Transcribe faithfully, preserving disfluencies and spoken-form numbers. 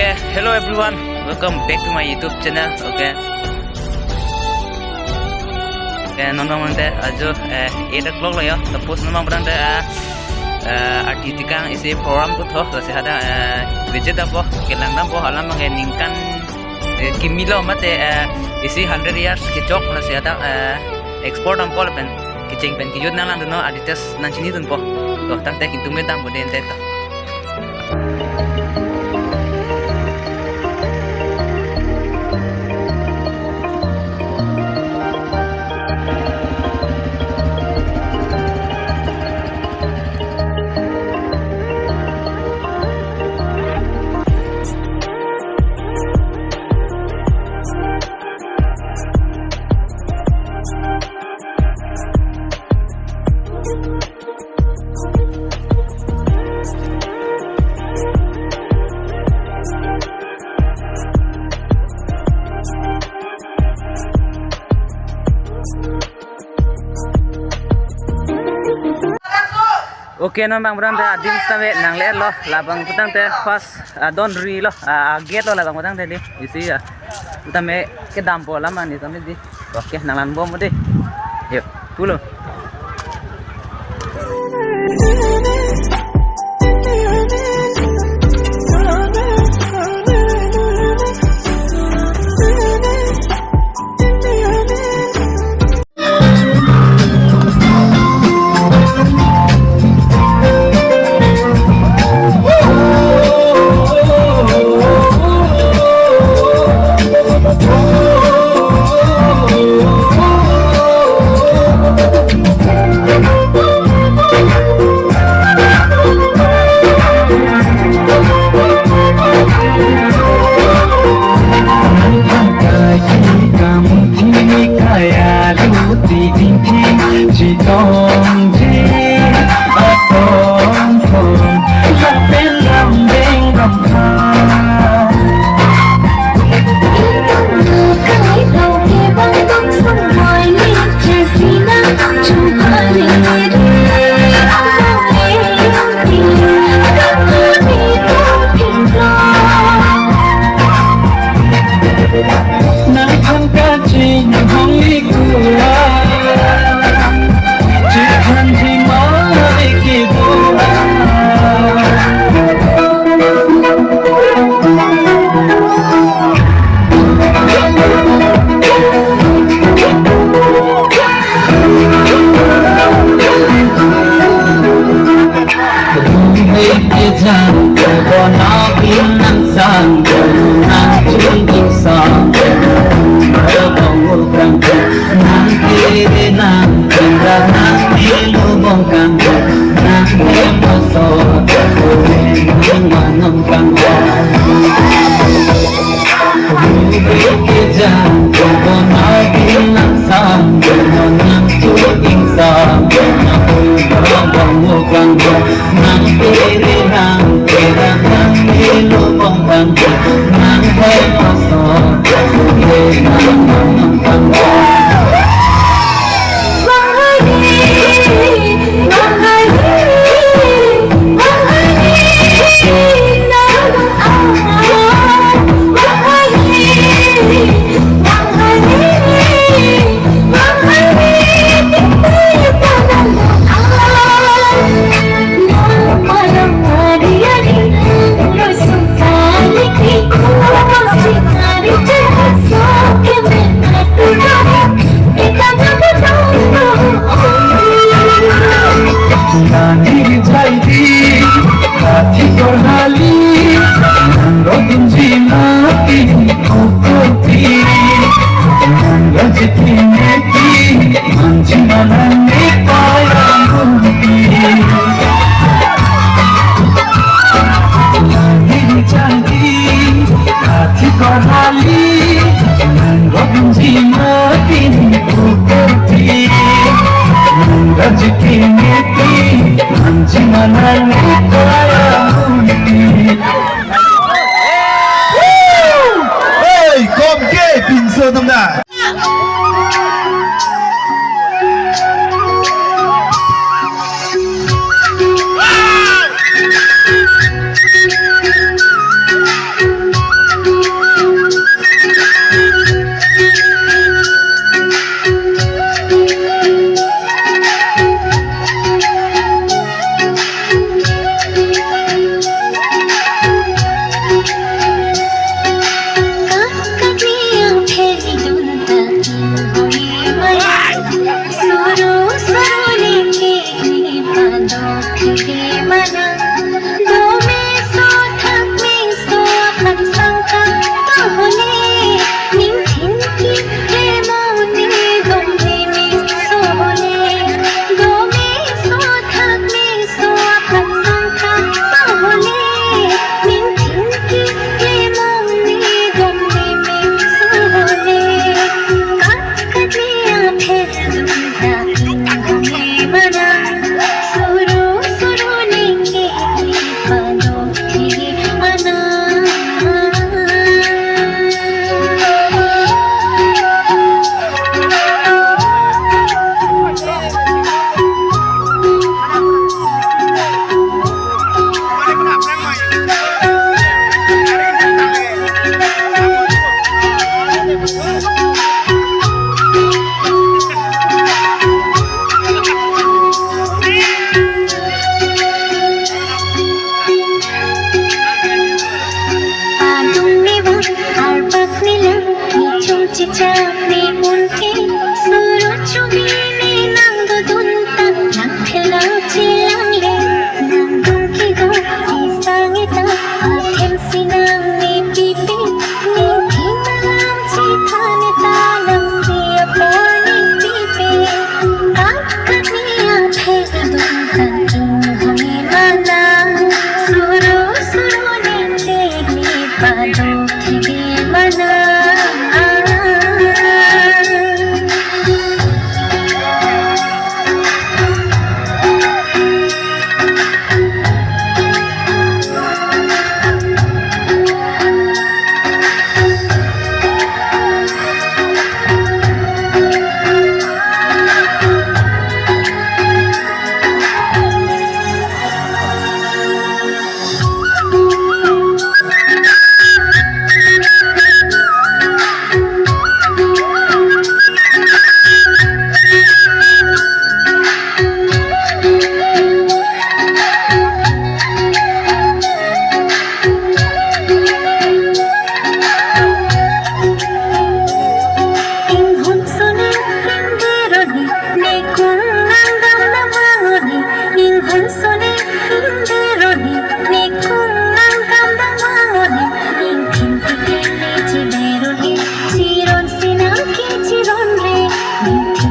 Okay, hello everyone, welcome back to my YouTube channel. Okay. Okay, non bang mante ajo, eh, eight o'clock lo yo. Suppose non bang mante, eh, eh, arti tikang isi program kutho, lasi hadak, eh, visit dampo, kelang dampo, alam bang ningkan, eh, kimi lo mate, eh, isi hundred years kechok, lasi hadak, eh, explore dampo lapen kecheng pen kejut nanglang dunnon, adetails nangchini dunpo. To, tangte kingtung me dampo den te to. Okay, non bang brang ta adim sitame nangle lo, labang putangte first, ah, don ri lo, ah, ah, gate lo labang putangte di, isi ya. Putame kedampo alam ani tame di. Okay, nanglang bom di. Yo, pulo. Hey, kom ke pinso atum na. Chak ni unke suru chumi ne nangdodun ta nangphelang chelang le nangdun kedo isang ita athem si nangnepipe ningthim alam chethan ita nangsi apor nepipe. Angkat ni aphe dun ta inghong imana suru suru ne chek ni padok thege mana. Inghun suni, ingderoni, nekung nangdam damangoni. Inghun suni, ingderoni, nekung nangdam damangoni. Ingthin tikeni chideroni, chiron sinang ke chiron re. Ingthin